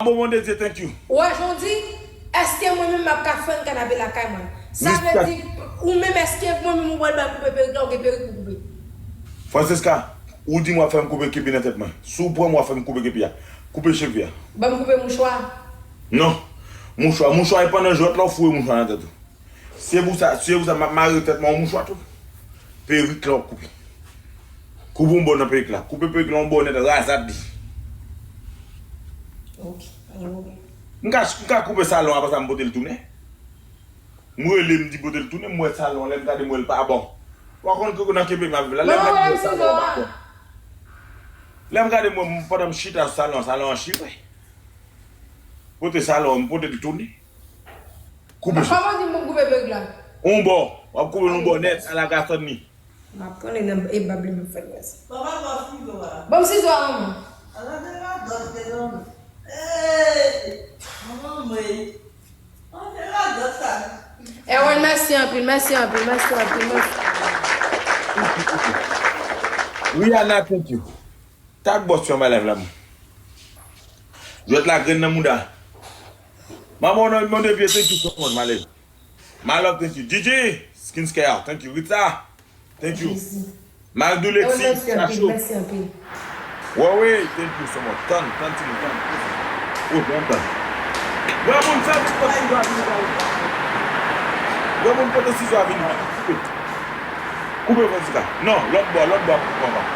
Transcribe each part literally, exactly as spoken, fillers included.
Bon, Bondye, thank you. Ou wè jan w di, èske mwen menm m ap ka fann kanapé lakay mwen? Sa vle di, ou menm, èske mwen menm ou pral ba m koupe perik la, ou gen perik pou koupe? Francesca, ou di m w ap fè m koupe kepi nan tèt mwen. Si w pran m, w ap fè m koupe kepi a. Koupe cheve a. Ban m koupe mouchwa. Non. Mouchwa, mouchwa e pandan jwèt la, w foure mouchwa nan tèt ou. Si e pou sa, si e pou sa, m ap mare tèt mwen yon mouchwa tou. Perik la w ap koupe. Koupe yon bò nan perik la. Koupe perik la yon bò nèt, razad li. Ok, pa gen pwoblèm. M ka, m ka koupe salon, apre sa m pote l tounen. M rele, m di pote l tounen, m wè salon, lè m gade m wè l pa bon. W a konn koko nan ki peyi m ap viv la, lè m gade m wè salon an pa bon. Lè m gade m wè m, pandan m chita sou salon, salon an chire. Pote salon, m pote l tounen. Koupe sa. Kòman w di m pou m koupe perik la? Yon bò. W ap koupe l yon bò nèt, ala Gaston ni. M ap pran li nan e bab li m ap fè l wè sa. Papa, ba sizo a. Ban m sizo a, manman. Ala de radòt, medam. Hey! Manman mwen. Ala de radòt sa. Erwan, mèsi anpil, mèsi anpil, mèsi anpil, mèsi. Rihanna, thank you. Tag bòs yo anba live la, man. Jwèt la grenn nan mouda. Manman, non, mon de pye, thank you so much, my love. My love, thank you. Gigi, skincare, thank you. Rita, thank you. Magdou Lexi, mèsi anpil, Chachou. Mèsi anpil. Wowe, thank you so much. Tann, tann, timoun, tann. Oh, tann, tann. Granmoun, fè vit, fè vit, fè vit. Granmoun, pote sizo a vini. Koupe. Koupe Francesca. Non, lòt bò, lòt bò a pou koupe anvan.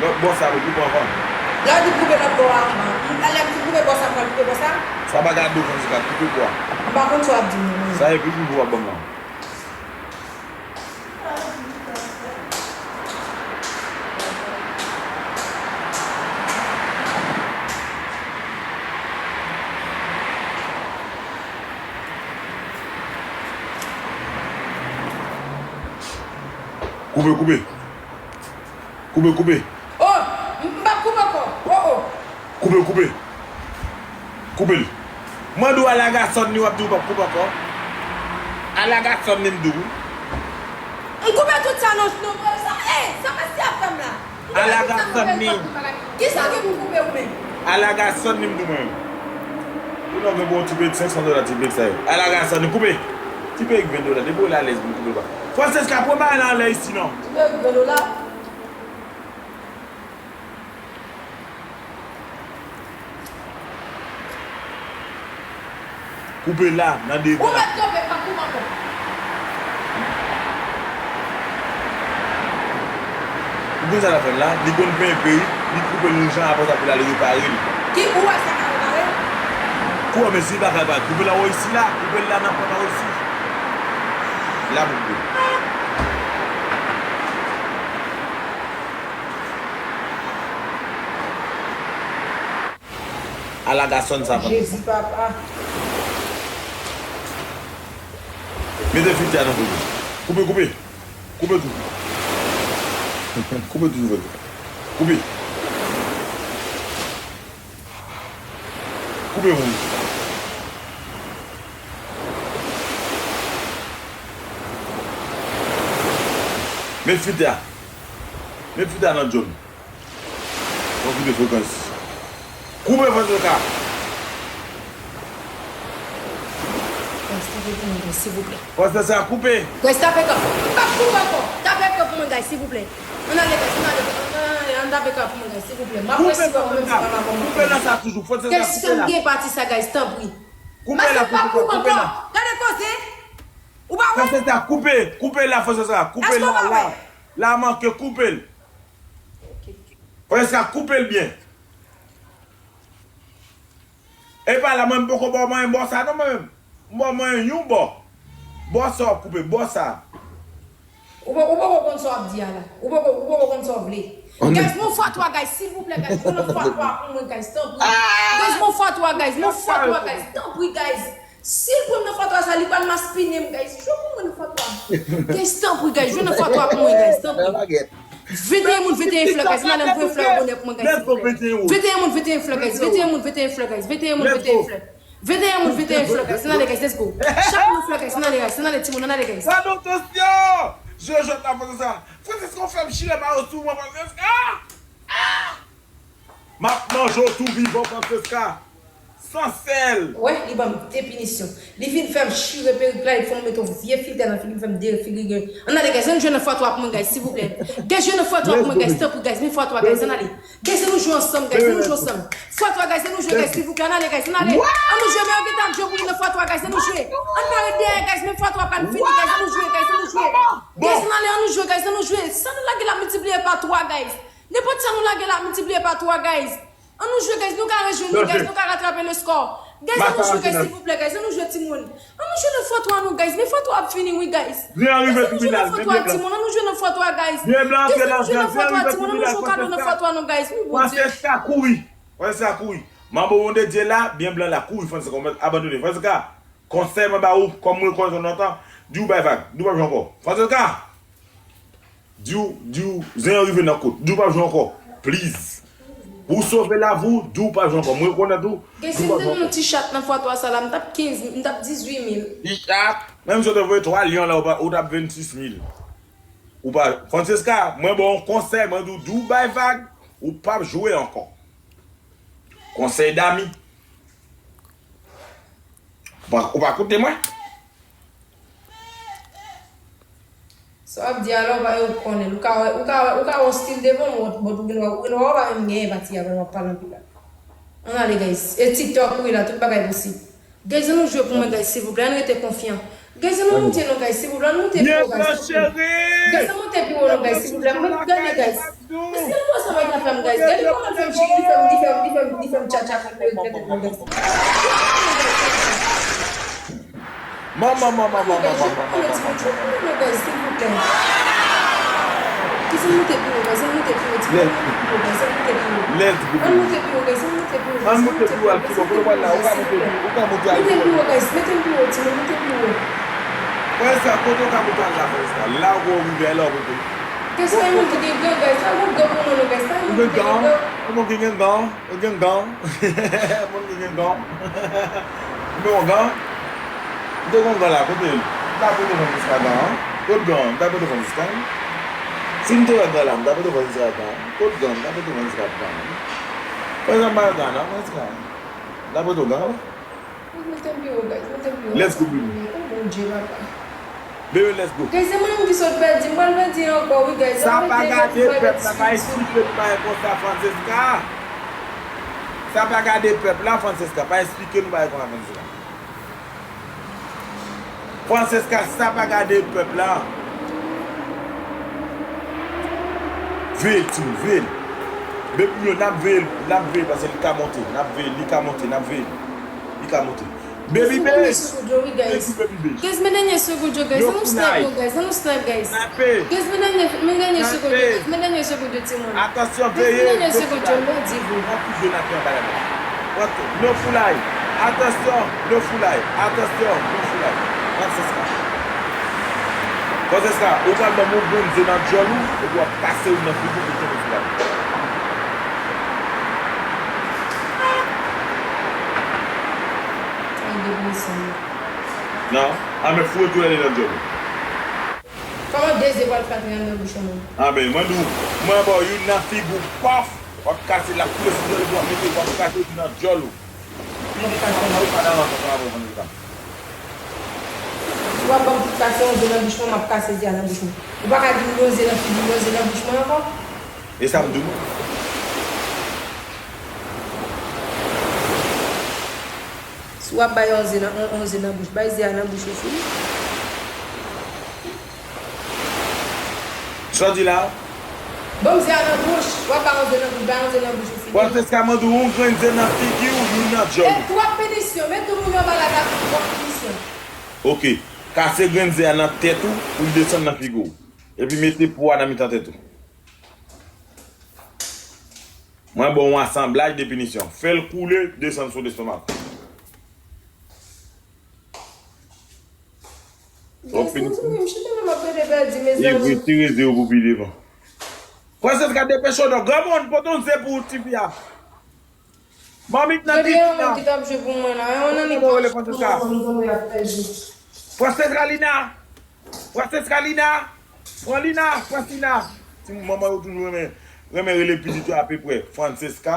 Lòt bò sa pou koupe anvan. Lè w di koupe lòt bò a anvan. Lè m di koupe bò sa, m pral koupe bò sa? Sa pa gade w Francesca, koupe bò a. M pa konn sa w ap di m nan, non. Sa e pi pou w ap ban m la. Koupe, koupe. Koupe, koupe. Oh, m p ap koupe ankò. Oh, oh. Koupe, koupe. Koupe l. Mwen di w ala Gaston ni w ap di w p ap koupe ankò. Ala Gaston ni m di w. M koupe tout sa nan, nan, sa, eh, sa mesye ap fè m la. Ala Gaston ni. Kisa w gen pou koupe ou menm? Ala Gaston ni m di mwen. Ou nan gen bon ti perik senk san dola ti perik sa yo. Ala Gaston ni koupe. Ti perik ven dola, depi w alèz pou koupe ba. Francesca, pran bagay la anlè isi non. Ti perik ven dola. Koupe la, nan devan. Ou mèt kanpe, m p ap koupe ankò. Ou konn sa l ap fè la? Li konn penyen perik, li koupe l yon jan, apre sa pou l al repare l. Ki ou wè sa ka repare? Kou wè, men si li pa ka repare, koupe la wè isi la, koupe l la nan pòt la wè isi. La pou koupe. Ala Gaston sa pa. Jezi papa. Mete fritè a nan fritè. Koupe, koupe. Koupe tou. Koupe tou, koupe. Koupe. Koupe moun. Met fritè a. Met fritè a nan djòl. Fò kite frekans. Koupe Francesca. Guys, tape pou mwen, guys, silvouplè. Francesca, koupe. Guys, tape kan. M p ap koupe ankò. Tape kan pou mwen, guys, silvouplè. Ann ale, guys, ann ale, ann ale, ann tape kan pou mwen, guys, silvouplè. M ap resi wè mwen menm si pa m ap koupe. Koupe nan sa toujou. Francesca, koupe la. Kèl sanm gen pati sa, guys, tanpri. Koupe la, koupe la, koupe la. Gade koze. Ou pa wè? Francesca, koupe. Koupe la, Francesca. Koupe la, la. La manke, koupe l. Francesca, koupe l byen. Epa la, mwen m poko ba w manyen bò sa non mwen menm. M ba w manyen yon bò. Bò sa w ap koupe, bò sa. Ou poko, ou poko konn sa w ap di a la. Ou poko, ou poko konn sa w vle. Guys, yon fwa twa, guys, silvouplè, guys, jwenn yon fwa twa pou mwen, guys, tanpri. Guys, yon fwa twa, guys, yon fwa twa, guys, tanpri, guys. Si l pran nan fwa twa sa, li pral maspinen m, guys. Jwenn pou mwen nan fwa twa. Guys, tanpri, guys, jwenn nan fwa twa pou mwen, guys, tanpri. Venteyen moun, venteyen flè, guys. Ann ale voye flè yo bonè pou mwen, guys, silvouplè. Venteyen moun, venteyen flè, guys. Venteyen moun, venteyen flè, guys. Venteyen moun, venteyen flè. Venteyen moun, venteyen flè, guys. Ann ale, guys, let's go. Chak moun flè, guys. Ann ale, guys. Ann ale, timoun, ann ale, guys. Sa non, tansyon! Jwèt la, Francesca. Francesca, w fè m chire mayo sou mwen, Francesca! Ah! M ap manje w tou vivan, Francesca. San sèl. Wè, li ban m de pinisyon. Li vin fè m chire perik la, li fè m met yon vye filtè nan figi m, fè m defigire. Ann ale, guys, ann jwe nan fwa twa pou mwen, guys, silvouplè. Guys, jwe nan fwa twa pou mwen, guys, tanpri, guys, men fwa twa, guys, ann ale. Guys, ann nou jwe ansanm, guys, ann nou jwe ansanm. Fwa twa, guys, ann nou jwe, guys, silvouplè, ann ale, guys, ann ale. Ann nou jwe, men yo gentan ap jwe pou li nan fwa twa, guys, ann nou jwe. Ann pa ret dèyè, guys, men fwa twa pral fini, guys, ann nou jwe, guys, ann nou jwe. Guys, ann ale, ann nou jwe, guys, ann nou jwe. Sa nou lage la miltipliye pa twa, guys. Nenpòt sa nou lage la miltipliye pa twa, guys. Ann nou jwe, guys, nou ka rejwenn li, guys, nou ka ratrape le score. Guys, ann nou jwe, guys, silvouplè, guys, ann nou jwe, timoun. Ann nou jwe nan fwa twa nou, guys, men fwa twa ap fini, wi, guys. Guys, ann nou jwe nan fwa twa, timoun, ann nou jwe nan fwa twa, guys. Guys, ann nou jwe nan fwa twa, timoun, ann nou jwe kado nan fwa twa nou, guys, wi, Bondye. Francesca, kouri. Francesca, kouri. Manbo Bondye la, byen blan la, kouri, Francesca, kòman abandone, Francesca. Konsèy mwen ba ou, kòm mwen rekonèt ou lontan, di w bay vag, di w p ap jwe ankò. Francesca! Di w, di w, zen an rive nan kot, di w p ap jwe ankò. Please. Pou w sove lavi w, di w p ap jwe ankò. Mwen rekonèt ou, di w p ap jwe ankò. Gen si m te nan yon ti chat nan fwa twa sa la, m t ap kenz, m t ap dizuit mil. Ti chat? Menm si w te voye twa lyon la, ou pa, ou t ap vennsis mil. Ou pa, Francesca, mwen ba w yon konsèy, mwen di w, di w bay vag, ou p ap jwe ankò. Konsèy dami. Ou pa, ou pa koute mwen? Sa w ap di a la, ou pa, ou konnen l. Ou ka wè, ou ka wè, ou ka wè yon stil devan m, but ou gen dwa, ou gen dwa w pa menm genyen pati a, vrèman, w ap pale anpil la. Ann ale, guys. E TikTok, wi, la, tout bagay posib. Guys, ann nou jwe pou mwen, guys, silvouplè. Ann rete konfyan. Guys, ann nou moute non, guys, silvouplè. Ann moute pi wo, guys. Guys, ann moute pi wo non, guys, silvouplè. Mwen gade, guys. Paske nou wè sa bagay la fè m, guys. Gade kòman l fè m chire, li fè m, li fè m, li fè m, li fè m tchatcha, fè m rete tèt mwen, guys. Manman, manman, manman, manman, manman, manman. Guys, silvouplè. Guys, ann moute pi wo, guys, ann moute pi wo, timoun. Ann moute pi wo, guys, ann moute pi wo. Let's go. Ann moute pi wo, guys, ann moute pi wo, guys, ann moute pi wo, guys, ann moute pi wo, guys, silvouplè. Moute pi wo, guys, mete m pi wo, timoun, moute pi wo. Francesca, kote w ka moute al la, Francesca? La ou rive, la ou rive. Guys, pa yon moun ki gen gan, guys, pa yon moun gan pou mwen non, guys, pa yon moun ki gen gan. Yon moun ki gen gan. Ou gen gan? Moun ki gen gan? Ou gen yon gan? M te gen yon gan la, kote l? M ta pote Francesca gan an. Kot gan an? M ta pote Francesca. Si m te wè gan la, m ta pote Francesca gan an. Kot gan? M ta pote Francesca gan an. Francesca, m pa wè gan la, Francesca. M ta pote w gan an. Mete m pi wo, guys, mete m pi wo. Let's go, baby. Oh, Bondye, papa. Bebe, let's go. Guys, se mwen menm ki sot pèdi, m pral pèdi ankò, wi, guys. Sa pa gade pèp la, pa eksplike nou bagay konsa, Francesca. Sa pa gade pèp la, Francesca, pa eksplike nou bagay konsa, Francesca. Francesca, sa pa gade pèp la. Veye l, timoun, veye l. Baby, yo, n ap veye l, n ap veye l, paske li ka monte, n ap veye l, li ka monte, n ap veye l. Li ka monte. Baby B. Baby, baby B. Guys, men dènye segonn yo, guys. Ann nou snipe yo, guys. Ann nou snipe, guys. Snipe. Guys, men dènye, men dènye segonn yo, guys. Men dènye segonn yo, timoun. Atansyon, veye. Men dènye segonn yo, mwen di vre. Yon kout grenad ki anba la. What? No foulay. Atansyon, no foulay. Atansyon, no foulay. Francesca. Francesca, ou pral ban m yon grenn ze nan djòl ou, epi w ap kase youn nan figi w pou tonbe sou la. Ay, depi l sanble. Non, a men foure tou ale nan djòl ou. Kòman de ze pral fè antre nan bouch mwen? A men, mwen di w, mwen ba w youn nan figi w, paf, w ap kase l ap koule sou djòl ou, w ap mete, w ap kase youn nan djòl ou. M ap kase. Ou pa nan rank ansanm avè w, Francesca. Si w ap ban m tout kase yon ze nan bouch mwen, m ap kase ze a nan bouch mwen. Ou pa ka di m yon ze nan figi m, yon ze nan bouch mwen ankò. E sa m di w. Si w ap bay yon ze nan, yon, yon ze nan bouch, bay ze a nan bouch ou fini. Sa w di la? Ban m ze a nan bouch. W ap bay yon ze nan bouch, bay yon ze nan bouch ou fini. Francesca, mande w yon grenn ze nan figi w, youn nan djòl ou. E twòp pinisyon, men tout moun yo anba la ka fè twòp pinisyon. Ok. Kase grenn ze a nan tèt ou, pou l desann nan figi w. Epi mete po a nan mitan tèt ou. Mwen ba w yon asanblaj de pinisyon. Fè l koule, desann sou lestomak. Guys, mwen tou menm chita la, m ap rete pèdi, mezanmi. Li retire ze yo pou pi devan. Francesca, depeche w non. Granmoun, pote yon ze pou tifi a. Manmit nan tifi a. Gade yon moun ki t ap jwe pou mwen la. Yon nan li pa jwe pou mwen, m konn y ap pèdi. Francesca, Lina. Francesca, Lina. Pran Lina, Francina. Ti manman yo toujou renmen, renmen rele pitit yo apeprè. Francesca,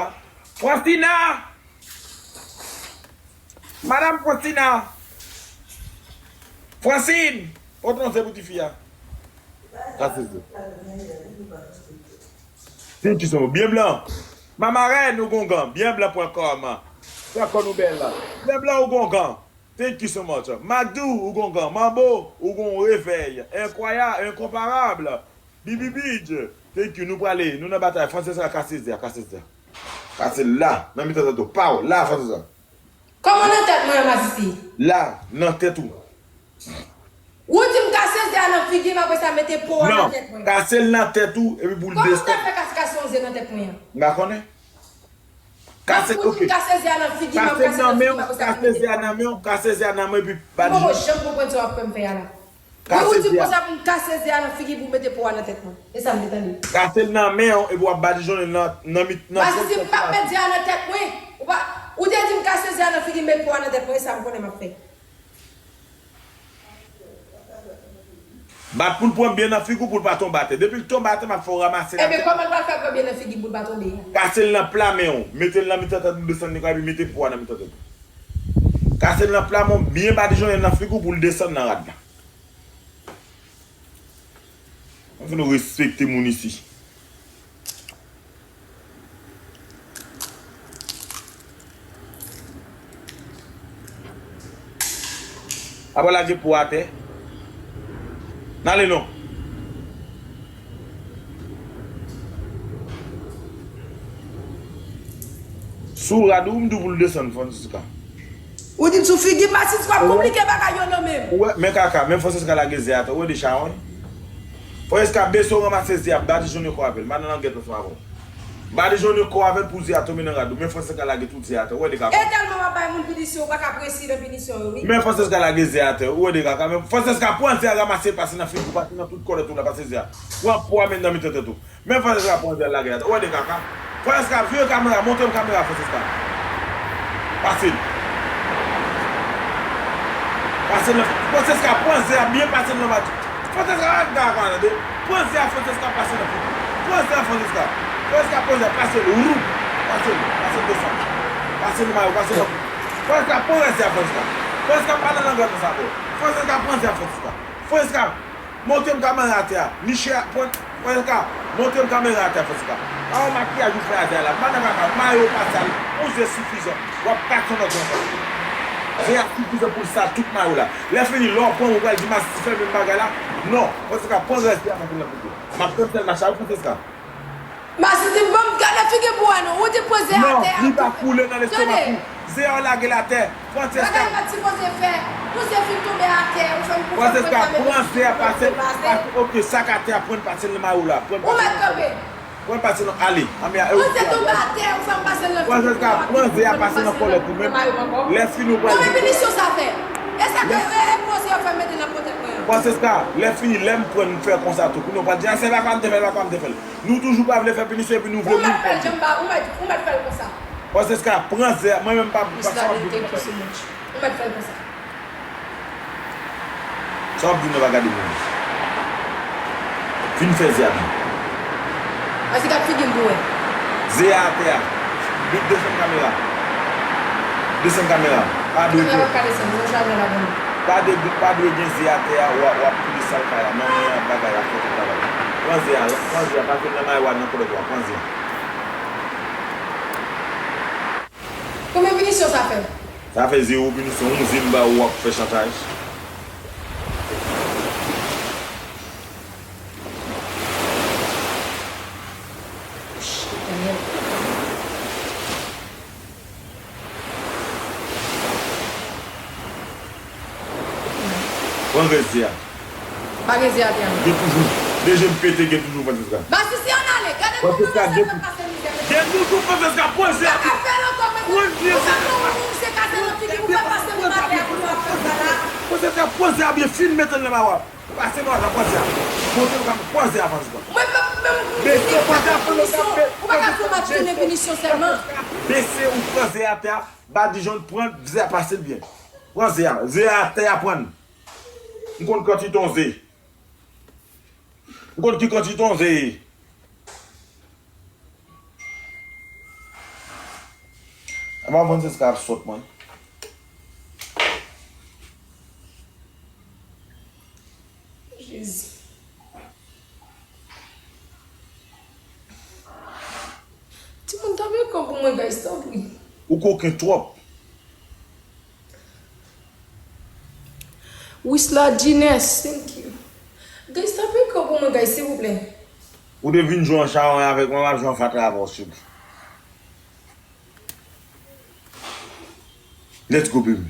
Francina! Madam Francina! Francine! Pot non se pou tifi a. Sa se se. Thank you so much. Byen blan. Mamarèn ou gongan. Byen blan pwen kòman. Pwen kò nou bèl la. Byen blan ou gongan. Thank you so much. Magdou ou gongan. Mambo ou gon revèy. Enkwayab, enkonparab. Bibibidj. Thank you. Nou prale. Nou nan batay. Francesca kase ze a, kase ze a. Kase l la. Nan mitan tèt ou. Paw. La, Francesca. Kòman nan tèt mwen an, masisi? La, nan tèt ou. Ou di m kase ze a nan figi m, apre sa mete po a nan tèt mwen. Non, kase l nan tèt ou, epi pou l desann. Kòman w ta fè kase, kase yon ze nan tèt mwen an? M pa konnen. Kase, oke. Ou di m kase ze a nan figi m, kase nan figi m, apre sa mete po a nan tèt mwen. Kase ze a nan men w, kase ze a nan men w, epi badijonnen. M poko janm konprann sa w ap fè m fè a la. Wi, ou di m konsa pou m kase ze a nan figi pou w mete po a nan tèt mwen. E sa m te tande. Kase l nan men w, epi w ap badijonnen nan, nan mit, nan. Masisi, m p ap met ze a nan tèt mwen. Ou pa, ou te di m kase ze a nan figi m, met po a nan tèt mwen, e sa m konnen m ap fè. Bat pou l pran byen nan figi w pou l pa tonbe atè. Depi l tonbe atè, m ap fè w ranmase l atè. Ebyen, kòman l pral fè pran byen nan figi m pou l pa tonbe a? Kase l nan pla men w. Mete l nan mitan tèt ou, desann li, epi mete po a nan mitan tèt ou. Kase l nan pla men w, byen badijonnen l nan figi w pou l desann nan rad la. Anfen, nou respekte moun isi. Apa lage po atè. N ale non. Sou rad ou, m di w pou l desann, Francisca. Ou di m sou figi m, masisi, w ap konplike bagay yo non, menm. Ou wè, men kaka, men Francisca lage ze atè, ou wè de chawony. Francisca bese w ranmase ze a, badijonnen kò avè l, m pa nan langèt ansanm avè w. Badijonnen kò avè l pou ze a tonbe nan rad ou, men Francisca lage tout ze atè, ou wè de kaka. E tèlman w ap bay moun pinisyon, ou pa ka presi nan pinisyon yo, wi. Men Francisca lage ze atè, ou wè de kaka, men Francisca pran ze a, ranmase, pase nan figi w, pase nan tout kòlèt ou la, pase ze a. Pran po a, met nan mitan tèt ou. Men Francisca pran ze a lage atè. Ou wè de kaka. Francisca, vire kamera, montre m kamera, Francisca. Pase l. Pase l nan. Francisca, pran ze a byen, pase l nan mati. Francisca, pa gade kaka, tande. Pran ze a, Francisca, pase l nan figi. Pran ze a, Francisca. Francisca, pran ze a, pase l. Woup. Pase l, pase l desann. Pase l nan mayo, pase l nan. Francisca, pran ze a, Francisca. Francisca, pa nan langèt ansanm avè w. Francisca, pran ze a, Francisca. Francisca, montre m kamera atè a. Miche a, pran, Francisca, montre m kamera atè a, Francisca. A, yon makiyaj ou fè a ze a la. M pa nan kaka, mayo pa sal. Yon ze sifizan. W ap pase yon lòt jan sa. Ze a sifizan pou l sal tout mayo la. Lè fini, lè w pran, ou pral di masisi fè menm bagay la. Non, Francisca, pran rès ze a, montre l nan figi w. M ap tann sèl mache a, wi, Francisca. Masisi, ban m gade figi pou wè non. Ou di pran ze a atè a. Non, li pa koule nan lestomak ou. Ze a w lage l atè. Francisca. Bagay ou pa t sipoze fè. Pou ze fin tonbe atè, ou fè m konprann. Francisca, pran ze a, pase, pase, ok, sa k atè a, pran l, pase l nan mayo la. Pran l, pase l nan kòlèt. Pran l, pase l nan, ale. Anmè a, e ou ki a. Pou ze tonbe atè, ou fè m pase l nan figi. Francisca, pran ze a, pase l nan kòlèt ou menm. Lè fini, ou pral di. Konbyen pinisyon sa fè? E sa k, e, e, e, pran ze a, fè m mete nan po tèt mwen an. Francisca, lè fini, lè m pran, m fè konsa tou. Kounye a, ou pral di, a, se pa kòman m te fè l, pa kòman m te fè l. Nou toujou pa vle fè pinisyon epi nou vle moun pran. Ou mèt fè l, ou mèt, ou mèt fè l konsa. Francisca, pran ze a, mwen menm pa, pa sa w ap di. Ou mèt fè l konsa. Sa w ap di nan pa gade moun. Fin fè ze a byen. Francisca, gad figi m pou wè. Ze a atè a. Desann kamera. Desann kamera. Pa dwe gen. Kamera pa ka desann, yon chalè ladan l. Pa dwe, pa dwe gen ze atè a, w ap, w ap koule sal kay la. Manman an ap bagay la, fè tout travay. Pran ze a, pran ze a, pase l nan mayo a, nan kòlèt ou a, pran ze a. Konbyen pinisyon sa fè? Sa fè zewo pinisyon, yon ze m ba ou, w ap fè chantaj. Pran rès ze a. Pa gen ze atè a non. Gen toujou. De je m pete, gen toujou, Francisca. Masisi, ann ale. Gade kòman Francisca, gen toujou, Francisca, pran ze a. Pran ze a. Francisca, pran ze a byen, fin mete l nan mayo a. Pase mwen la, pran ze a. Montre m ka pran ze a, Francisca. Mwen pa menm. Bese, pran ze a, pran ze a. Ou pa ka fè match tounen pinisyon sèlman. Bese ou pran ze a atè a, badijonnen pran ze a, pase l byen. Pran ze a, ze a atè a, pran l. M konn kantite yon ze. M konn ki kantite yon ze ye. Apa Francesca ap sòt mwen? Jezi. Timoun, tape kò pou mwen, guys, tanpri. Ou koken twòp. Wisla Gines, thank you. Guys, tape kò pou mwen, guys, silvouplè. Ou te vin jwe an chawony avèk mwen, m ap jwe an fatra avè w, silvouplè. Let's go, baby.